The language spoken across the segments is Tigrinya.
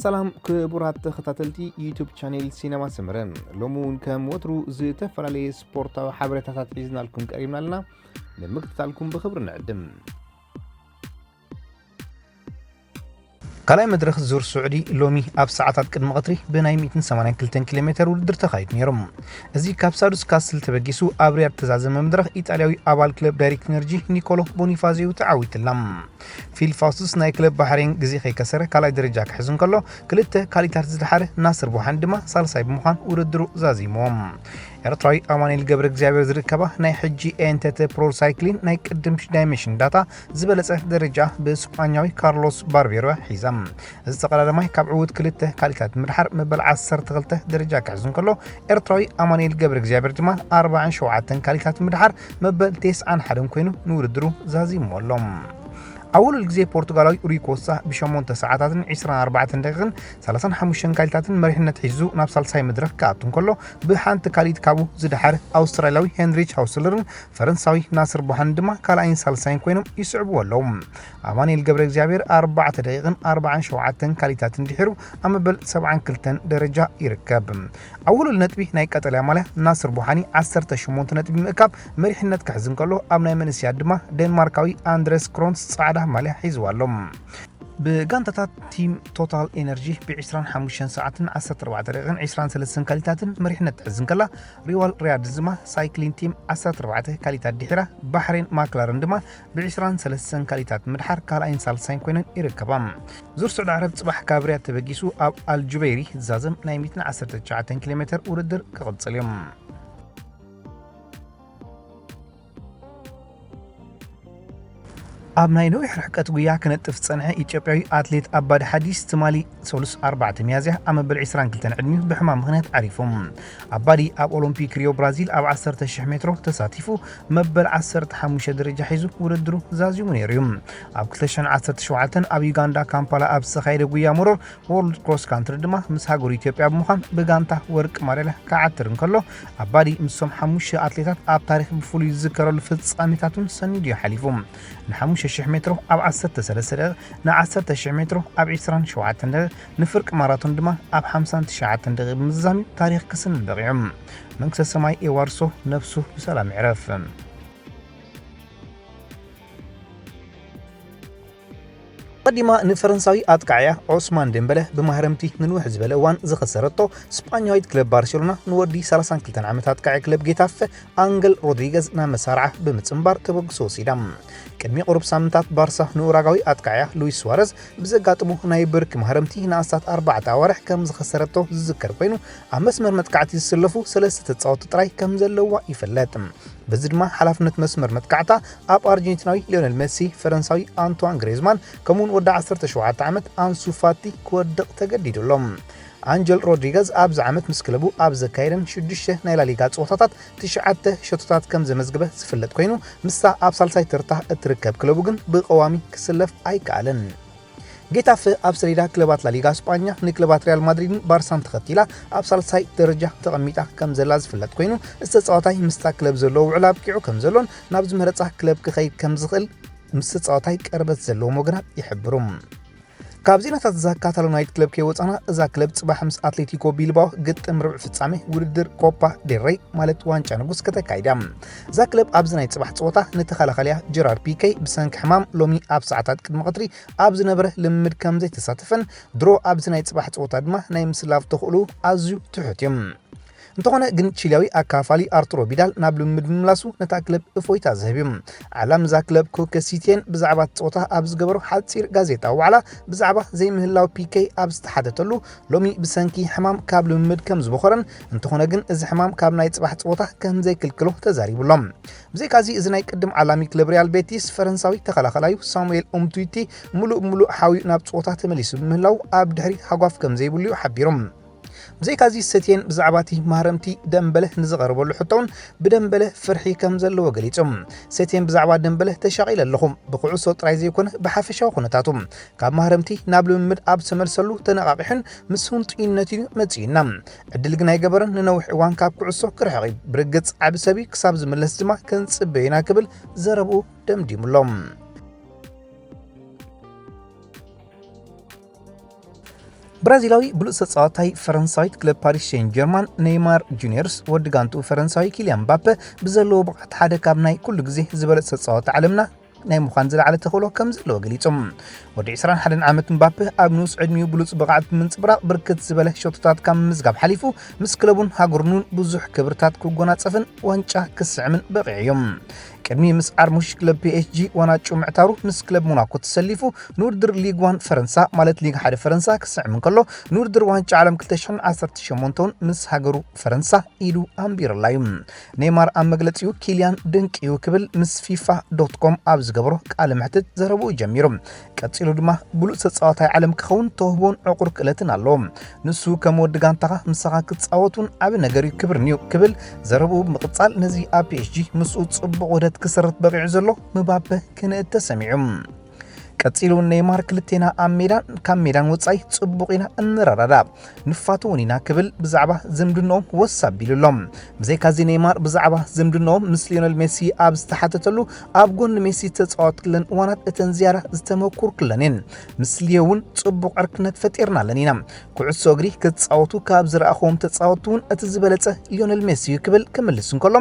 ሰላም ክቡራት ተኸታተልቲ ዩቱብ ቻኔል ሲነማ ሰመረ፣ ሎሚ እውን ከም ወትሩ ዝተፈላለየ ስፖርታዊ ሓበሬታታት ሒዝናልኩም ቀሪብና ኣለና። ንምክትታልኩም ብኽብሪ ንዕድም። ካልኣይ መድረኽ ዙር ስዑዲ ሎሚ ኣብ ሰዓታት ቅድሚ ቀትሪ ብናይ ሚእትን ሰማንያን ክልተን ኪሎ ሜተር ውድድር ተኻይዱ ነይሩ። እዚ ካብ ሳዱስ ካስል ተበጊሱ ኣብ ሪያድ ተዛዘመ መድረኽ ኢጣልያዊ ኣባል ክለብ ዳይሬክት ኤነርጂ ኒኮሎ ቦኒፋዚዮ ተዓዊትላ። ፊል ፋውስቱስ ናይ ክለብ ባሕሬን ግዜ ከይከሰረ ካልኣይ ደረጃ ክሕዝ እንከሎ፣ ክልተ ካሊታት ዝደሓረ ናስር ቡሓን ድማ ሳልሳይ ብምዃን ውድድሩ ዛዚምዎ። ኤርትራዊ ኣማኑኤል ገብረ እግዚኣብሔር ዝርከባ ናይ ሕጂ ኤንተተ ፕሮ ሳይክሊን ናይ ቅድም ዳይሜንሽን ዳታ ዝበለጸ ደረጃ ብስጳኛዊ ካርሎስ ባርቤሮ ሒዛ። እዚ ተቐዳዳማይ ካብ ዕዉት ክልተ ካሊታት ምድሓር መበል ዓሰርተ ክልተ ደረጃ ክሕዝ እንከሎ፣ ኤርትራዊ ኣማኑኤል ገብረ እግዚኣብሔር ድማ ኣርባዓን ሸውዓተን ካሊታት ምድሓር መበል ተስዓን ሓደን ኮይኑ ንውድድሩ ዛዚምዎ ኣሎ። ኣብ ውሉል ግዜ ፖርቱጋላዊ ሩይ ኮስታ ብሸሞንተ ሰዓታትን ዕስራን ኣርባዕተን ደቂቕን ሰላሳን ሓሙሽተን ካሊታትን መሪሕነት ሒዙ ናብ ሳልሳይ መድረኽ ክኣቱ እንከሎ፣ ብሓንቲ ካሊት ካብኡ ዝደሓረ ኣውስትራልያዊ ሄንሪች ሃውስለርን ፈረንሳዊ ናስር ቡሓን ድማ ካልኣይን ሳልሳይን ኮይኖም ይስዕብዎ ኣለዉ። ኣማኑኤል ገብረ እግዚኣብሔር ኣርባዕተ ደቂቕን ኣርባዓን ሸውዓተን ካሊታትን ድሒሩ ኣብ መበል ሰብዓን ክልተን ደረጃ ይርከብ። ኣብ ውሉል ነጥቢ ናይ ቀጠልያ ማልያ ናስር ቡሓኒ ዓሰርተ ሸሞንተ ነጥቢ ምእካብ መሪሕነት ክሕዝ እንከሎ፣ ኣብ ናይ መንእሰያት ድማ ዴንማርካዊ ኣንድረስ ክሮንስ ጻዕዳ ማልያ ሒዝዋ ኣሎ። ብጋንታታት ቲም ቶታል ኤነርጂ ብ ዕስራን ሓሙሽተን ሰዓትን ዓሰርተ ኣርባዕተ ደቂቕን ዕስራን ሰለስተን ካሊታትን መሪሕነት ትሕዝ እንከላ፣ ሪዋል ሪያድ ድማ ሳይክሊን ቲም ዓሰርተ ኣርባዕተ ካሊታት ድሒራ፣ ባሕሬን ማክላረን ድማ ብ ዕስራን ሰለስተን ካሊታት ምድሓር ካልኣይን ሳልሳይን ኮይነን ይርከባ። ዙር ስዑዲ ዓረብ ጽባሕ ካብ ሪያድ ተበጊሱ ኣብ ኣልጁበይሪ ዝዛዘም ናይ ሚእትን ዓሰርተ ትሽዓተን ኪሎ ሜተር ውድድር ክቕጽል እዩ። ኣብ ናይ ነዊሕ ርሕቀት ጉያ ክነጥፍ ዝጸንሐ ኢትዮጵያዊ ኣትሌት ኣባዲ ሓዲስ ትማሊ ሰሉስ ኣርባዕተ ሚያዝያ ኣብ መበል ዕስራን ክልተን ዕድሚኡ ብሕማም ምኽንያት ዓሪፉ። ኣባዲ ኣብ ኦሎምፒክ ሪዮ ብራዚል ኣብ ዓሰርተ ሽሕ ሜትሮ ተሳቲፉ መበል ዓሰርተ ሓሙሽተ ደረጃ ሒዙ ውድድሩ ዛዚሙ ነይሩ እዩ። ኣብ ክልተ ሽሕን ዓሰርተ ሸውዓተን ኣብ ዩጋንዳ ካምፓላ ኣብ ዝተኻየደ ጉያ መሮር ወርልድ ክሮስ ካንትሪ ድማ ምስ ሃገሩ ኢትዮጵያ ብምዃን ብጋንታ ወርቂ ማዳልያ ክዓትር እንከሎ፣ ኣባዲ ምስቶም ሓሙሽተ ኣትሌታት ኣብ ታሪኽ ብፍሉይ ዝዝከረሉ ፍጻሜታት እውን ሰኒዱ እዩ ሓሊፉ። ንሓሙሽተ ሽሕ ሜትሮ ኣብ ዓሰርተ ሰለስተ ደቂቕ፣ ንዓሰርተ ሽሕ ሜትሮ ኣብ ዕስራን ሸውዓተን ደቂቕ፣ ንፍርቂ ማራቶን ድማ ኣብ ሓምሳን ትሽዓተን ደቂቕ ብምዝዛም እዩ ታሪኽ ክስንን በቒዑ። መንግስተ ሰማይ ኤዋርሶ ነፍሱ ብሰላም ይዕረፍ። ቀዲማ ንፈረንሳዊ ኣጥቃዕያ ዖስማን ደምበለ ብማህረምቲ ንንውሕ ዝበለ እዋን ዝኸሰረቶ ስጳኛዊት ክለብ ባርሴሎና፣ ንወዲ ሰላሳን ክልተን ዓመት ኣጥቃዒ ክለብ ጌታፈ ኣንገል ሮድሪገዝ ናብ መሳርዓ ብምጽንባር ተበግሶ ወሲዳ። ቅድሚ ቁሩብ ሳምንታት ባርሳ ንኡራጋዊ ኣጥቃዕያ ሉዊስ ሱዋረዝ ብዘጋጥሞ ናይ ብርኪ ማህረምቲ ንኣስታት ኣርባዕተ ኣዋርሕ ከም ዝኸሰረቶ ዝዝከር ኮይኑ፣ ኣብ መስመር መጥቃዕቲ ዝስለፉ ሰለስተ ተጻወትቲ ጥራይ ከም ዘለዋ ይፍለጥ። በዚ ድማ ሓላፍነት መስመር መጥቃዕታ ኣብ ኣርጀንቲናዊ ሊዮነል ሜሲ፣ ፈረንሳዊ ኣንቷን ግሬዝማን ከምኡውን ወዲ ዓሰርተ ሸውዓተ ዓመት ኣንሱ ፋቲ ክወድቕ ተገዲዱ ኣሎ። ኣንጀል ሮድሪገዝ ኣብዚ ዓመት ምስ ክለቡ ኣብ ዘካየደን ሽዱሽተ ናይ ላሊጋ ጸወታታት ትሽዓተ ሸቶታት ከም ዘመዝግበ ዝፍለጥ ኮይኑ፣ ምስታ ኣብ ሳልሳይ ተርታ እትርከብ ክለቡ ግን ብቐዋሚ ክስለፍ ኣይከኣለን። ጌታፈ ኣብ ሰሌዳ ክለባት ላሊጋ ስጳኛ ንክለባት ሪያል ማድሪድን ባርሳን ተኸቲላ ኣብ ሳልሳይ ደረጃ ተቐሚጣ ከም ዘላ ዝፍለጥ ኮይኑ፣ እዚ ተጻዋታይ ምስታ ክለብ ዘለዎ ውዕል ኣብቂዑ ከም ዘሎን ናብ ዝመረጻ ክለብ ክኸይድ ከም ዝኽእል ምስ ተጻዋታይ ቀርበት ዘለዎም ወገናት ይሕብሩ። ካብ ዜናታት እዛ ካታሎናዊት ክለብ ከይወጻና፣ እዛ ክለብ ጽባሕ ምስ ኣትሌቲኮ ቢልባኦ ግጥም ርብዕ ፍጻሜ ውድድር ኮፓ ዴል ሬይ ማለት ዋንጫ ንጉስ ከተካይዳ። እዛ ክለብ ኣብዚ ናይ ጽባሕ ጸወታ ንተኸላኻሊያ ጀራርድ ፒኬ ብሰንኪ ሕማም ሎሚ ኣብ ሰዓታት ቅድሚ ቀትሪ ኣብ ዝነበረ ልምምድ ከም ዘይተሳተፈን ድሮ ኣብዚ ናይ ጽባሕ ጸወታ ድማ ናይ ምስላፍ ተኽእሎ ኣዝዩ ትሑት እዩ። እንተኾነ ግን ቺልያዊ ኣካፋሊ ኣርቱሮ ቪዳል ናብ ልምምድ ምምላሱ ነታ ክለብ እፎይታ ዝህብ እዩ። ዓላም እዛ ክለብ ኮከ ሲቲየን ብዛዕባ እቲ ጸወታ ኣብ ዝገበሮ ሓጺር ጋዜጣዊ ዋዕላ ብዛዕባ ዘይምህላው ፒኬ ኣብ ዝተሓተተሉ ሎሚ ብሰንኪ ሕማም ካብ ልምምድ ከም ዝበኾረን እንተኾነ ግን እዚ ሕማም ካብ ናይ ጽባሕ ጸወታ ከም ዘይክልክሎ ተዛሪቡ ኣሎ። ብዘይካዚ እዚ ናይ ቅድም ዓላሚ ክለብ ሪያል ቤቲስ ፈረንሳዊ ተኸላኸላዩ ሳሙኤል ኡምቱይቲ ምሉእ ብምሉእ ሓውዩ ናብ ጸወታ ተመሊሱ ብምህላው ኣብ ድሕሪት ሃጓፍ ከም ዘይብሉ እዩ ሓቢሩ። ብዘይካዚ ሰትየን ብዛዕባ እቲ ማህረምቲ ደምበለ ንዝቐረበሉ ሕቶ እውን ብደምበለ ፍርሒ ከም ዘለዎ ገሊጹ። ሰትየን ብዛዕባ ደምበለ ተሻቒለ ኣለኹ፣ ብኩዕሶ ጥራይ ዘይኮነ ብሓፈሻዊ ኩነታቱ። ካብ ማህረምቲ ናብ ልምምድ ኣብ ዝተመልሰሉ ተነቓቒሑን ምስ ህንጡይነቱ እዩ መጺኡና። ዕድል ግን ኣይገበረን፣ ንነዊሕ እዋን ካብ ኩዕሶ ክርሕቕ እዩ። ብርግጽ ዓቢ ሰብ እዩ፣ ክሳብ ዝምለስ ድማ ክንጽበዮ ኢና ክብል ዘረብኡ ደምዲሙ ኣሎ። ብራዚላዊ ብሉጽ ተጻዋታይ ፈረንሳዊት ክለብ ፓሪስ ሴን ጀርማን ኔይማር ጁኒየርስ፣ ወዲ ጋንቱ ፈረንሳዊ ኪልያን ምባፔ ብዘለዎ ብቕዓት ሓደ ካብ ናይ ኩሉ ግዜ ዝበለጽ ተጻዋቲ ዓለምና ናይ ምዃን ዝለዓለ ተኽእሎ ከም ዘለዎ ገሊጹ። ወዲ ዕስራን ሓደን ዓመት ምባፔ ኣብ ንኡስ ዕድሚኡ ብሉጽ ብቕዓት ብምንጽብራቕ ብርክት ዝበለ ሸቶታት ካብ ምምዝጋብ ሓሊፉ፣ ምስ ክለቡን ሃገሩን እውን ብዙሕ ክብርታት ክጎናጸፍን ዋንጫ ክስዕምን በቒዑ እዩ። ቅድሚ ምስ ዓርሙሽ ክለብ ፒ ኤስ ጂ ዋንጫ ምዕታሩ፣ ምስ ክለብ ሞናኮ ተሰሊፉ ንውድድር ሊግ ዋን ፈረንሳ፣ ማለት ሊግ ሓደ ፈረንሳ ክስዕም እንከሎ፣ ንውድድር ዋንጫ ዓለም ክልተ ሽሕን ዓሰርተ ሸሞንተን ምስ ሃገሩ ፈረንሳ ኢዱ ኣንቢሩላ እዩ። ኔይማር ኣብ መግለጺኡ ኪልያን ድንቂ እዩ ክብል ምስ ፊፋ ዶት ኮም ኣብ ዝገበሮ ቃለ መሕትት ዘረብኡ ጀሚሩ። ቀጺሉ ድማ ብሉጽ ተጻዋታይ ዓለም ክኸውን ተውህቦን ዕቑር ክእለትን ኣለዎ። ንሱ ከም ወዲ ጋንታኻ ምሳኻ ክጻወት እውን ዓቢ ነገር እዩ፣ ክብርን እዩ ክብል ዘረብኡ ብምቕጻል፣ ነዚ ኣብ ፒ ኤስ ጂ ምስኡ ጽቡቕ ውህደት ክስርት በቒዑ ዘሎ ምባፔ ክንእድ ተሰሚዑ። ቀጺሉ ኔይማር፣ ክልቴና ኣብ ሜዳን ካብ ሜዳን ወጻኢ ጽቡቕ ኢና እንረዳዳእ፣ ንፋተውን ኢና ክብል ብዛዕባ ዝምድንኦም ወስ ኣቢሉ ኣሎ። ብዘይካዚ ኔይማር ብዛዕባ ዝምድንኦም ምስ ሊዮነል ሜሲ ኣብ ዝተሓተተሉ፣ ኣብ ጎኒ ሜሲ ዝተጻወትክለን እዋናት እተን ዝያዳ ዝተመኩርክለን እየን። ምስ ሊዮ እውን ጽቡቕ ዕርክነት ፈጢርናለን ኢና። ኩዕሶ እግሪ ክጻወቱ ካብ ዝረኣኹዎም ተጻወትቲ እውን እቲ ዝበለጸ ሊዮነል ሜሲ እዩ ክብል ክምልስ እንከሎ፣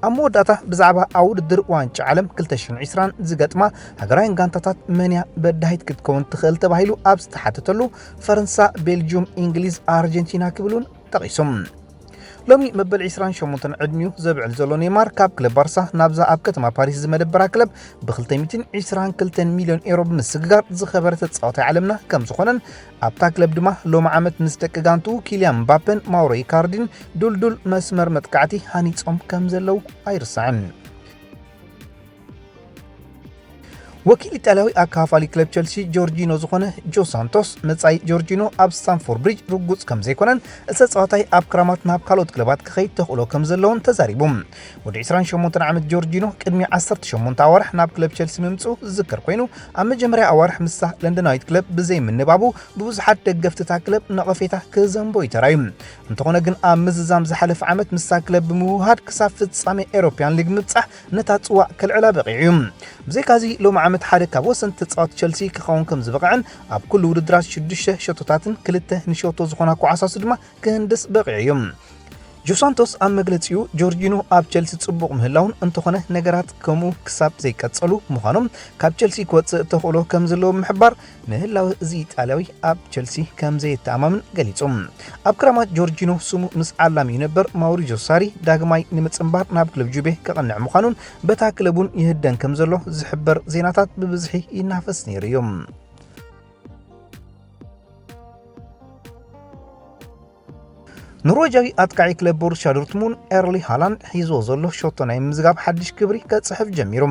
ኣብ መወዳእታ ብዛዕባ ኣብ ውድድር ዋንጫ ዓለም ክልተ ሽሕን ዕስራን ዝገጥማ ሃገራውያን ጋንታታት መን እያ በዳሂት ክትከውን ትኽእል ተባሂሉ ኣብ ዝተሓተተሉ፣ ፈረንሳ፣ ቤልጅዩም፣ እንግሊዝ፣ ኣርጀንቲና ክብል እውን ጠቒሱ። ሎሚ መበል ዕስራን ሸሞንተን ዕድሚኡ ዘብዕል ዘሎ ኔይማር፣ ካብ ክለብ ባርሳ ናብዛ ኣብ ከተማ ፓሪስ ዝመደበራ ክለብ ብክልተ ሚእትን ዕስራን ክልተን ሚልዮን ኤሮ ብምስግጋር ዝኸበረ ተጻዋታይ ዓለምና ከም ዝኾነን፣ ኣብታ ክለብ ድማ ሎሚ ዓመት ምስ ደቂ ጋንቱ ኪልያን ምባፔን ማውሮ ኢካርዲን ዱልዱል መስመር መጥቃዕቲ ሃኒጾም ከም ዘለዉ ኣይርሳዕን። ወኪል ኢጣልያዊ ኣካፋሊ ክለብ ቸልሲ ጆርጂኖ ዝኾነ ጆ ሳንቶስ፣ መጻኢ ጆርጂኖ ኣብ ስታንፎርድ ብሪጅ ርጉጽ ከም ዘይኮነን፣ እቲ ተጻዋታይ ኣብ ክራማት ናብ ካልኦት ክለባት ክኸይድ ተኽእሎ ከም ዘለዎን ተዛሪቡ። ወዲ ዕስራን ሸሞንተን ዓመት ጆርጂኖ ቅድሚ ዓሰርተ ሸሞንተ ኣዋርሕ ናብ ክለብ ቸልሲ ምምጽኡ ዝዝከር ኮይኑ፣ ኣብ መጀመርያ ኣዋርሕ ምስታ ለንደናዊት ክለብ ብዘይምንባቡ ብብዙሓት ደገፍቲ እታ ክለብ ነቐፌታ ክዘንቦ እዩ ተራእዩ። እንተኾነ ግን ኣብ ምዝዛም ዝሓለፈ ዓመት ምስታ ክለብ ብምውህሃድ ክሳብ ፍጻሜ ኤሮፕያን ሊግ ምብጻሕ ነታ ጽዋእ ከልዕላ በቒዑ እዩ። ብዘይካዚ ሎሚ ዓመት ሓደ ካብ ወሰንቲ ተጻወቲ ቸልሲ ክኸውን ከም ዝበቕዐን ኣብ ኩሉ ውድድራት ሽዱሽተ ሸቶታትን ክልተ ንሸቶ ዝኾና ኳዕሳሱ ድማ ክህንድስ በቒዑ እዩ። ጆሳንቶስ ኣብ መግለጺኡ ጆርጂኖ ኣብ ቸልሲ ጽቡቕ ምህላውን እንተኾነ ነገራት ከምኡ ክሳብ ዘይቀጸሉ ምዃኖም ካብ ቸልሲ ክወጽእ ተኽእሎ ከም ዘለዎ ብምሕባር ምህላው እዚ ኢጣልያዊ ኣብ ቸልሲ ከም ዘየተኣማምን ገሊጹ። ኣብ ክራማት ጆርጂኖ ስሙ ምስ ዓላሚኡ ነበር ማውሪዞ ሳሪ ዳግማይ ንምጽንባር ናብ ክለብ ጁቤ ከቕንዕ ምዃኑን በታ ክለቡን ይህደን ከም ዘሎ ዝሕበር ዜናታት ብብዝሒ ይናፈስ ነይሩ እዩ። ኖርዌጃዊ ኣጥቃዒ ክለብ ቦሩስያ ዶርትሙንድ ኤርሊ ሃላንድ ሒዝዎ ዘሎ ሸቶ ናይ ምዝጋብ ሓድሽ ክብሪ ከጽሕፍ ጀሚሩ።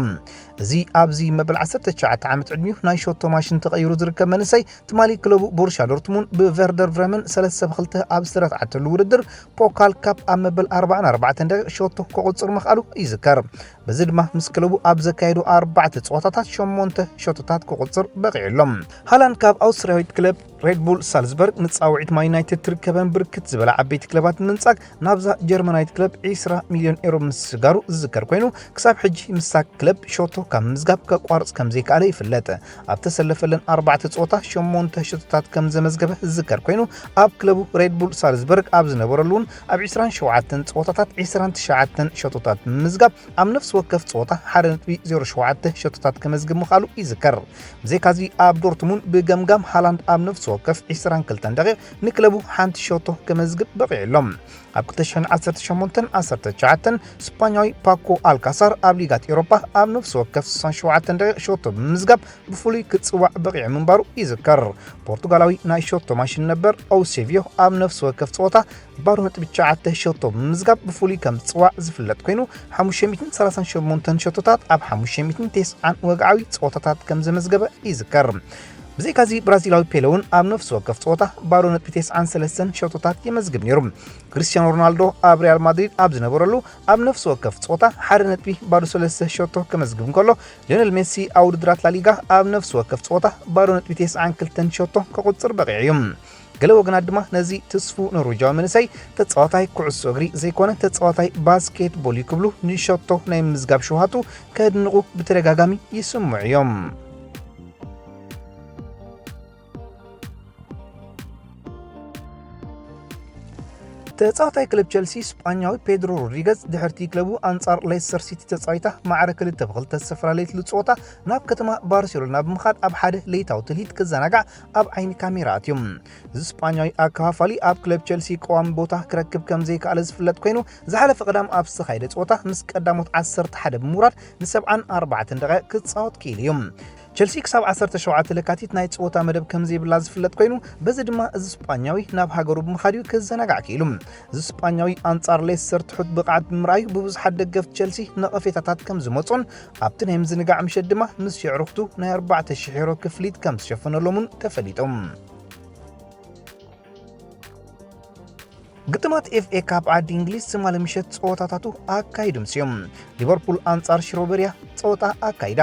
እዚ ኣብዚ መበል ዓሰርተ ትሽዓተ ዓመት ዕድሚኡ ናይ ሸቶ ማሽን ተቐይሩ ዝርከብ መንእሰይ፣ ትማሊ ክለቡ ቦሩስያ ዶርትሙንድ ብቨርደር ብረመን ሰለስተ ብክልተ ኣብ ዝተረትዓተሉ ውድድር ፖካል ካፕ ኣብ መበል ኣርባዓን ኣርባዕተን ደቂቕ ሸቶ ከቑጽር ምኽኣሉ ይዝከር። በዚ ድማ ምስ ክለቡ ኣብ ዘካየዱ ኣርባዕተ ጸወታታት ሸሞንተ ሸቶታት ክቑጽር በቒዑ ኣሎ። ሃላንድ ካብ ኣውስትርያዊት ክለብ ሬድ ቡል ሳልዝበርግ ንጻውዒት ማን ዩናይትድ ትርከበን ብርክት ዝበላ ዓበይቲ ክለባት ንምንጻግ ናብዛ ጀርመናዊት ክለብ ዕስራ ሚልዮን ኤሮ ምስጋሩ ዝዝከር ኮይኑ፣ ክሳብ ሕጂ ምስታ ክለብ ሸቶ ካብ ምዝጋብ ከቋርጽ ከም ዘይከኣለ ይፍለጥ። ኣብ ተሰለፈለን ኣርባዕተ ጸወታ ሸሞንተ ሸቶታት ከም ዘመዝገበ ዝዝከር ኮይኑ፣ ኣብ ክለቡ ሬድ ቡል ሳልዝበርግ ኣብ ዝነበረሉ እውን ኣብ ዕስራን ሸውዓተን ጸወታታት ዕስራን ትሽዓተን ሸቶታት ብምምዝጋብ ኣብ ነፍሲ ወከፍ ጸወታ ሓደ ነጥቢ ዜሮ ሸውዓተ ሸቶታት ከመዝግብ ምኽኣሉ ይዝከር። ብዘይካዚ ኣብ ዶርትሙንድ ብገምጋም ሃላንድ ኣብ ነፍሲ ወከፍ ዕስራን ክልተን ደቂቕ ንክለቡ ሓንቲ ሸቶ ከመዝግብ በቒዑ ኣሎ። ኣብ ክልተ ሽሕን ዓሰርተ ሸሞንተን ዓሰርተ ትሽዓተን ስፓኛዊ ፓኮ ኣልካሳር ኣብ ሊጋት ኤውሮፓ ኣብ ነፍሲ ወከፍ ስሳን ሸውዓተን ደቂቕ ሸቶ ብምምዝጋብ ብፍሉይ ክጽዋዕ በቒዑ ምንባሩ ይዝከር። ፖርቱጋላዊ ናይ ሸቶ ማሽን ነበር ኦውሴቪዮ ኣብ ነፍሲ ወከፍ ጸወታ ባዶ ነጥቢ ትሽዓተ ሸቶ ብምምዝጋብ ብፍሉይ ከም ዝጽዋዕ ዝፍለጥ ኮይኑ፣ ሓሙሽተ ሚእትን ሰላሳን ሸሞንተን ሸቶታት ኣብ ሓሙሽተ ሚእትን ተስዓን ወግዓዊ ጸወታታት ከም ዘመዝገበ ይዝከር። ብዘይካዚ ብራዚላዊ ፔለ እውን ኣብ ነፍሲ ወከፍ ጸወታ ባዶ ነጥቢ ተስዓን ሰለስተን ሸቶታት የመዝግብ ነይሩ። ክርስቲያኖ ሮናልዶ ኣብ ሪያል ማድሪድ ኣብ ዝነበረሉ ኣብ ነፍሲ ወከፍ ጸወታ ሓደ ነጥቢ ባዶ ሰለስተ ሸቶ ከመዝግብ እንከሎ፣ ሊዮነል ሜሲ ኣብ ውድድራት ላሊጋ ኣብ ነፍሲ ወከፍ ጸወታ ባዶ ነጥቢ ተስዓን ክልተን ሸቶ ከቑጽር በቒዑ እዩ። ገለ ወገናት ድማ ነዚ ትስፉ ኖርዌጃዊ መንእሰይ ተጻዋታይ ኩዕሶ እግሪ ዘይኮነ ተጻዋታይ ባስኬትቦል እዩ ክብሉ ንሸቶ ናይ ምዝጋብ ሽውሃቱ ከድንቑ ብተደጋጋሚ ይስምዑ እዮም። ተጻዋታይ ክለብ ቸልሲ ስጳኛዊ ፔድሮ ሮድሪገዝ ድሕርቲ ክለቡ ኣንጻር ሌስተር ሲቲ ተጻዊታ ማዕረ ክልተ ብክልተ ዝተፈላለየትሉ ጸወታ ናብ ከተማ ባርሴሎና ብምኻድ ኣብ ሓደ ለይታዊ ትልሂት ክዘናጋዕ ኣብ ዓይኒ ካሜራ ኣትዮም። እዚ ስጳኛዊ ኣከፋፋሊ ኣብ ክለብ ቸልሲ ቀዋሚ ቦታ ክረክብ ከም ዘይከኣለ ዝፍለጥ ኮይኑ፣ ዝሓለፈ ቀዳም ኣብ ዝተኻየደ ጸወታ ምስ ቀዳሞት ዓሰርተ ሓደ ብምውራድ ን74 ደቂቕ ክጻወት ክኢሉ እዩ። ቸልሲ ክሳብ ዓሰርተ ሸውዓተ ለካቲት ናይ ጸወታ መደብ ከም ዘይብላ ዝፍለጥ ኮይኑ፣ በዚ ድማ እዚ ስጳኛዊ ናብ ሃገሩ ብምኻድ እዩ ክዘናጋዕ ክኢሉ። እዚ ስጳኛዊ ኣንጻር ሌስተር ትሑት ብቕዓት ብምርኣዩ ብብዙሓት ደገፍቲ ቸልሲ ነቐፌታታት ከም ዝመጾን ኣብቲ ናይ ምዝንጋዕ ምሸት ድማ ምስ የዕሩኽቱ ናይ ኣርባዕተ ሽሕ ዩሮ ክፍሊት ከም ዝሸፈነሎም እውን ተፈሊጦም። ግጥማት ኤፍ ኤ ካፕ ዓዲ እንግሊዝ ትማሊ ምሸት ጸወታታቱ ኣካይዱ ምስዮም። ሊቨርፑል ኣንጻር ሽሮበርያ ጸወታ ኣካይዳ።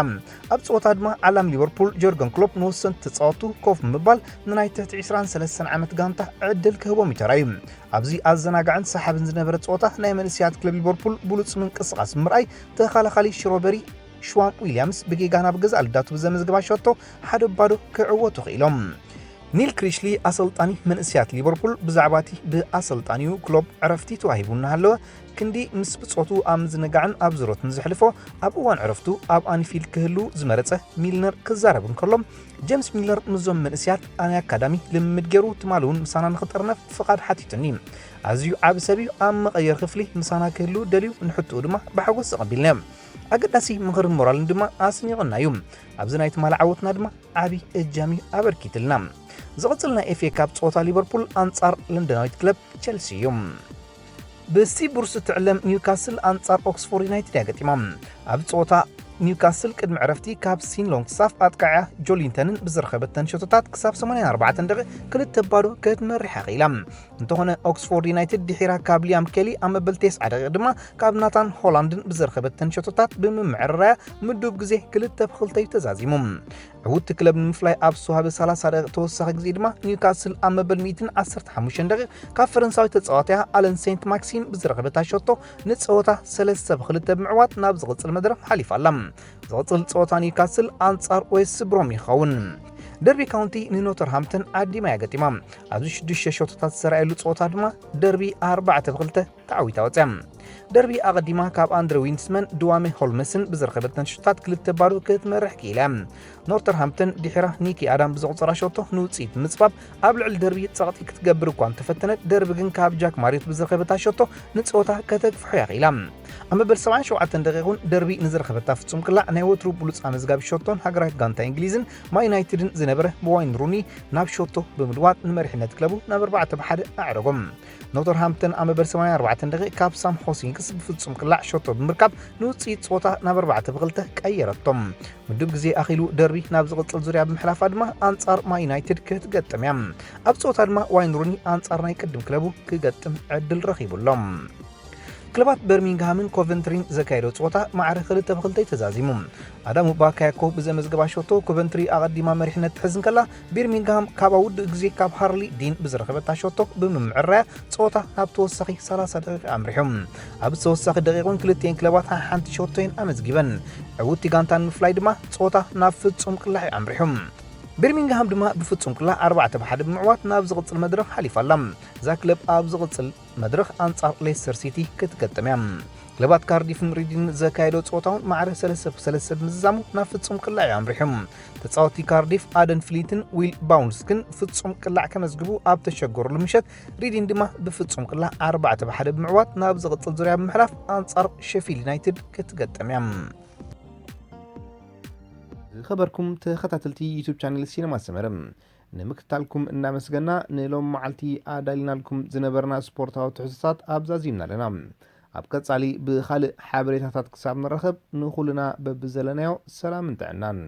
ኣብ ጸወታ ድማ ዓላም ሊቨርፑል ጆርገን ክሎፕ ንወሰንቲ ተጻወቱ ኮፍ ብምባል ንናይ ትሕቲ ዕስራን ሰለስተን ዓመት ጋንታ ዕድል ክህቦም እዩ ተራዩ። ኣብዚ ኣዘናጋዕን ሰሓብን ዝነበረ ጸወታ ናይ መንእሰያት ክለብ ሊቨርፑል ብሉጽ ምንቅስቓስ ብምርኣይ ተኸላኻሊ ሽሮበሪ ሽዋም ዊልያምስ ብጌጋ ናብ ገዛእ ልዳቱ ብዘመዝግባ ሸቶ ሓደ ባዶ ክዕወቱ ክኢሎም። ኒል ክሪሽሊ ኣሰልጣኒ መንእሰያት ሊቨርፑል ብዛዕባ እቲ ብኣሰልጣኒኡ ክሎፕ ዕረፍቲ ተዋሂቡ እናሃለወ ክንዲ ምስ ብጾቱ ኣብ ምዝንጋዕን ኣብ ዝሮትን ዘሕልፎ ኣብ እዋን ዕረፍቱ ኣብ ኣንፊልድ ክህሉ ዝመረጸ ሚልነር ክዛረብ እንከሎ ጀምስ ሚልነር ምስዞም መንእሰያት ኣነ ኣካዳሚ ልምምድ ገይሩ ትማሊ እውን ምሳና ንኽጠርነፍ ፍቓድ ሓቲቱኒ። ኣዝዩ ዓቢ ሰብ እዩ። ኣብ መቐየር ክፍሊ ምሳና ክህሉ ደልዩ ንሕትኡ ድማ ብሓጎስ ተቐቢልናዮ። ኣገዳሲ ምኽርን ሞራልን ድማ ኣስኒቑና እዩ። ኣብዚ ናይ ትማሊ ዓወትና ድማ ዓቢ እጃም እዩ ኣበርኪትልና። ዝቕጽል ናይ ኤፍ ኤ ካፕ ጸወታ ሊቨርፑል ኣንጻር ለንደናዊት ክለብ ቸልሲ እዩ። ብስቲቭ ብሩስ እትዕለም ኒውካስል ኣንጻር ኦክስፎርድ ዩናይትድ እያ ገጢማ። ኣብ ጸወታ ኒውካስል ቅድሚ ዕረፍቲ ካብ ሲን ሎንግስታፍ ኣጥቃዕያ ጆሊንተንን ብዝረኸበተን ሸቶታት ክሳብ ሰማንያን ኣርባዕተን ደቂቕ ክልተ ባዶ ክትመርሕ ኣኽኢላ። እንተኾነ ኦክስፎርድ ዩናይትድ ድሒራ ካብ ሊያም ኬሊ ኣብ መበል ተስዓ ደቂቕ ድማ ካብ ናታን ሆላንድን ብዝረኸበተን ሸቶታት ብምምዕርራያ ምዱብ ግዜ ክልተ ብክልተ እዩ ተዛዚሙ። ዕውቲ ክለብ ንምፍላይ ኣብ ዝተዋህበ ሰላሳ ደቂቕ ተወሳኺ ግዜ ድማ ኒውካስል ኣብ መበል ሚእትን ዓሰርተ ሓሙሽተን ደቂቕ ካብ ፈረንሳዊ ተጻዋቲያ ኣለን ሴንት ማክሲም ብዝረኸበታ ሸቶ ንጸወታ ሰለስተ ብክልተ ብምዕዋት ናብ ዝቕጽል መድረኽ ሓሊፋ ኣላ። ዝቕጽል ጸወታ ኒውካስል ኣንጻር ዌስት ብሮም ይኸውን። ደርቢ ካውንቲ ንኖተርሃምፕተን ዓዲማ እያ ገጢማ። ኣብዚ ሽዱሽተ ሸቶታት ዝተራእየሉ ጸወታ ድማ ደርቢ ኣርባዕተ ብክልተ ተዓዊታ ወጽያ። ደርቢ ኣቐዲማ ካብ ኣንድረ ዊንስመን ድዋሜ ሆልመስን ብዝረኸበተን ሽቶታት ክልተ ባዶ ክትመርሕ ክኢላ። ኖርተርሃምፕተን ድሒራ ኒኪ ኣዳም ብዘቑጸራ ሸቶ ንውጽኢት ብምጽባብ ኣብ ልዕሊ ደርቢ ጸቕጢ ክትገብር እኳ እንተፈተነት፣ ደርቢ ግን ካብ ጃክ ማሪዮት ብዝረኸበታ ሸቶ ንጸወታ ከተግፍሖ እያ ክኢላ። ኣብ መበል ሰብዓን ሸውዓተን ደቂቕ እውን ደርቢ ንዝረኸበታ ፍጹም ቅላዕ ናይ ወትሩ ብሉጽ ኣመዝጋቢ ሸቶን ሃገራዊት ጋንታ እንግሊዝን ማን ዩናይትድን ዝነበረ ብዋይን ሩኒ ናብ ሸቶ ብምልዋጥ ንመሪሕነት ክለቡ ናብ ኣርባዕተ ብሓደ ኣዕረጎም። ኖተርሃምፕተን ኣብ መበል ሰማንያን ኣርባዕተን ደቂቕ ካብ ሳም ሆሲንክስ ብፍጹም ቅላዕ ሸቶ ብምርካብ ንውጽኢት ጸወታ ናብ ኣርባዕተ ብክልተ ቀየረቶም። ምዱብ ግዜ ኣኺሉ ደርቢ ናብ ዝቕጽል ዙርያ ብምሕላፋ ድማ ኣንጻር ማን ዩናይትድ ክትገጥም እያ። ኣብ ጸወታ ድማ ዋይን ሩኒ ኣንጻር ናይ ቅድም ክለቡ ክገጥም ዕድል ረኺቡ ኣሎ። ክለባት በርሚንግሃምን ኮቨንትሪን ዘካየዶ ጸወታ ማዕረ ክልተ ብክልተ ተዛዚሙ። ኣዳሙ ባካያኮ ብዘመዝገባ ሸቶ ኮቨንትሪ ኣቐዲማ መሪሕነት ትሕዝ እንከላ፣ ቢርሚንግሃም ካብ ውድእ ግዜ ካብ ሃርሊ ዲን ብዝረኸበታ ሸቶ ብምምዕራያ ጸወታ ናብ ተወሳኺ ሰላሳ ደቂቕ ኣምሪሑ። ኣብ ተወሳኺ ደቂቕ እውን ክልቲኤን ክለባት ሓንቲ ሸቶ እየን ኣመዝጊበን። ዕውቲ ጋንታ ንምፍላይ ድማ ጸወታ ናብ ፍጹም ቅላዕ እዩ ኣምሪሑ። ቢርሚንግሃም ድማ ብፍጹም ቅላዕ ኣርባዕተ ብሓደ ብምዕዋት ናብ ዝቕጽል መድረኽ ሓሊፋ ኣላ። እዛ ክለብ ኣብ ዝቕጽል መድረኽ ኣንጻር ሌስተር ሲቲ ክትገጥም እያ። ክለባት ካርዲፍን ሪዲን ዘካየዶ ጸወታውን ማዕረ ሰለስተ ብሰለስተ ብምዝዛሙ ናብ ፍጹም ቅላዕ እዩ ኣምሪሑ። ተጻወቲ ካርዲፍ ኣደን ፍሊትን ዊል ባውንስ ግን ፍጹም ቅላዕ ከመዝግቡ ኣብ ተሸገሩሉ ምሸት፣ ሪዲን ድማ ብፍጹም ቅላዕ ኣርባዕተ ብሓደ ብምዕዋት ናብ ዝቕጽል ዙርያ ብምሕላፍ ኣንጻር ሼፊልድ ዩናይትድ ክትገጥም እያ። ዝኸበርኩም ተኸታተልቲ ዩቱብ ቻነል ሲነማ ሰመረ፣ ንምክትታልኩም እናመስገና፣ ንሎም መዓልቲ ኣዳሊናልኩም ዝነበርና ስፖርታዊ ትሕዝቶታት ኣብዛዚምና ኣለና። ኣብ ቀጻሊ ብኻልእ ሓበሬታታት ክሳብ ንራኸብ፣ ንኹልና በብዘለናዮ ሰላምን ጥዕናን።